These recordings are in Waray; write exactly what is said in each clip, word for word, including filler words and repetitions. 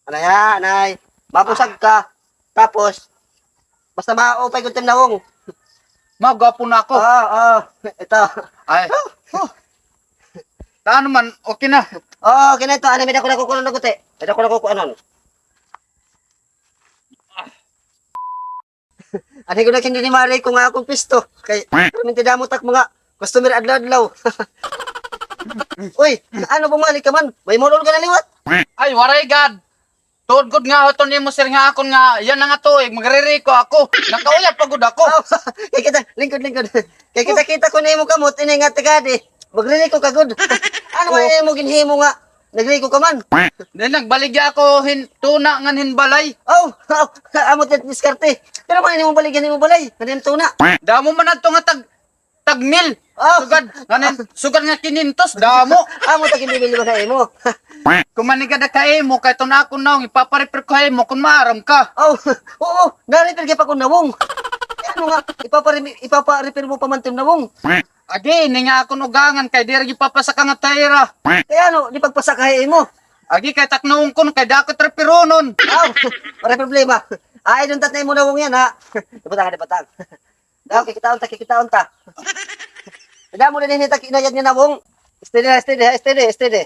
Anay, ha, anay. Mabusag ka. Tapos, basta maupay gud it im nawong. Mao, gwapo na ako. Oo, oo. Ito. Ay. Taano man, okay na. Oo, okay na ito. Ano, may dako na kukuha na guti. May dako na kukuha nun. Anhi ko na kindi ni Mari kung akon pisto. Kay, permente damo tak mga customer adlaw-adlaw. Uy, ano, bumalik ka man? May mall ka na liwat? Ay, waray gad. Tuod gud nga, hoton nimo, sir, nga akon nga, yana nga tuig, magririko ako. Nakauyab pa gud ako. Aw, kay kita, lingkod, lingkod. Kay kita-kita ko nimo kamot, ini nga tigadi. Magririko ka gud. Ano man imo ginhimo nga? Nagriko ka man. Then nagbaligya ako hin tuna ngan hin balay. Aw, aw, amo it diskarte. Pero man imo baligya nimo balay, ngan hin tuna. Damo man adto nga tag, tag mil. Aw. Sugad, ngan hin, sugad nga kinyentos, damo. Amo tag mil man ha imo. Kumanigada ka imo, kay tuna akon nawong, ipaparepair ko ha imo, kun maaram ka. Aw, oo, narepair gihap akon nawong. Ano nga, ipapare-, ipaparepair mo pa man it im nawong. Agi, ini nga akon ugangan kay diri gipapasaka nga tayra. Kay ano, di pagpasaka ha imo? Agi, kay taknaon ko, kay dako it repironon. Aw, waray problema. Ay, duntat na imo nawong yana, ha? Dapatang, dapatang. Daw, kikitaon ta, kikitaon ta. Damo na dinhi it ak inayad nga nawong. Steady, steady, steady, steady.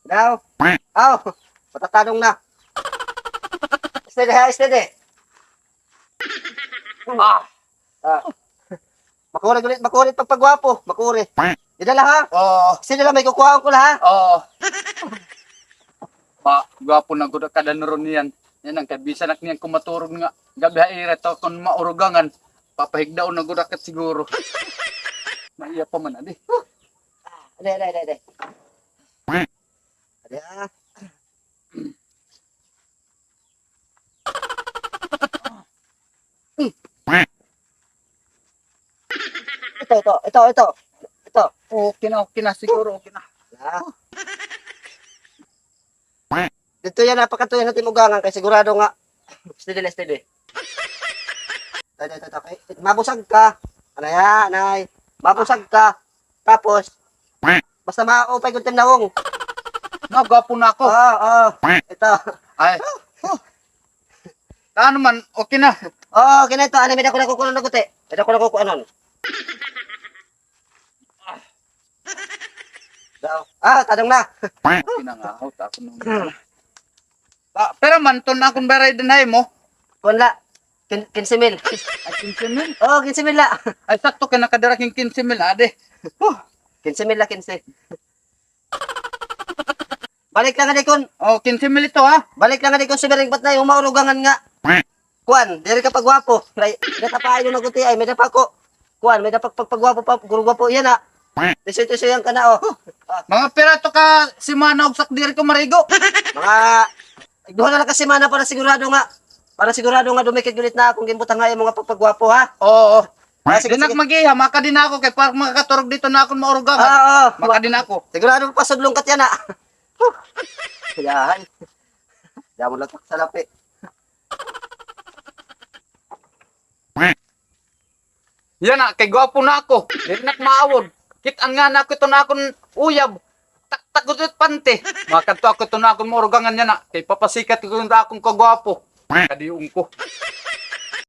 Daw. Aw, patatanong na. Steady, ha, steady. Ah. Ah. Makuri ulit, makuri pagpagwapo, makuri. Dida la, ha? Oo. Sige la, may kukuhaon ko la, ha? Oo. Ma, gwapo na gud kada nuron niyan. Yan an kay bisan ak niyan kumaturog nga gabi ha ira to kun maurugangan, papahigdaon na gud ak siguro. Maiya pa man, adi. Adi, adi, adi, adi. Adi, ah. Ito, ito, ito, ito. Ito. Okay na, okay na. Siguro okay na. Ah. Didto yana, pakadto yana ha im ugangan kay sigurado nga steady la, steady. Tay, tay, tay, tay. Mabusag ka. Anay, ha, anay. Mabusag ka. Tapos, basta maupay gud it im nawong. Mao, gwapo na ako. Oo, oo. Ito. Ay. Taano man, okay na. Oo, okay na ito. Ano, may dako na kukuha na guti. May dako na kukuha nun. Daw. Ah, tadong na. Kinangahot ako nung. Ah, pero man, tun akon bayaran ha imo. Kuan la. Kin-, kinse mil. Ay, kinse mil? Oo, kinse mil la. Ay, sakto kay nakadara hin kinse mil, adi. Huh. Kinse mil la, kinse. Balik la ngadi kon. Oh, kinse mil ito, ha? Balik la ngadi kon, si Bereng, bat na yung maurugangan nga. Kuan, diri ka pagwapo. Kay, may dapa ay nung naguti ay, may dapa ko. Kuan, may dapa pagpagwapo pa, guro gwapo yana. Tisoy-tisoyan ka na, oh. Ah. Mga pira to ka semana ugsa ak diri ko marigo? Mga, duha na la ka semana para sigurado nga, para sigurado nga dumikit gud it na akon ginbutang ha imo nga pagpagwapo, ha? Oo. Ah, sige, sige. Di na ak mag-iha, makadi na ako kay para makakaturog didto ha akon maurugangan. Ah, oo. Makadi na ako. Sigurado pasudlon ka yana. Huh. Yahay. Damo la tak salapi. Yana, kay gwapo na ako. Diri na ak maawod. Kit-an ngani ako iton akon uyab. Taktak gud it panty. Makadto ako iton akon maurugangan yana. Kay papasikat ko iton akon kagwapo. Kadion ko.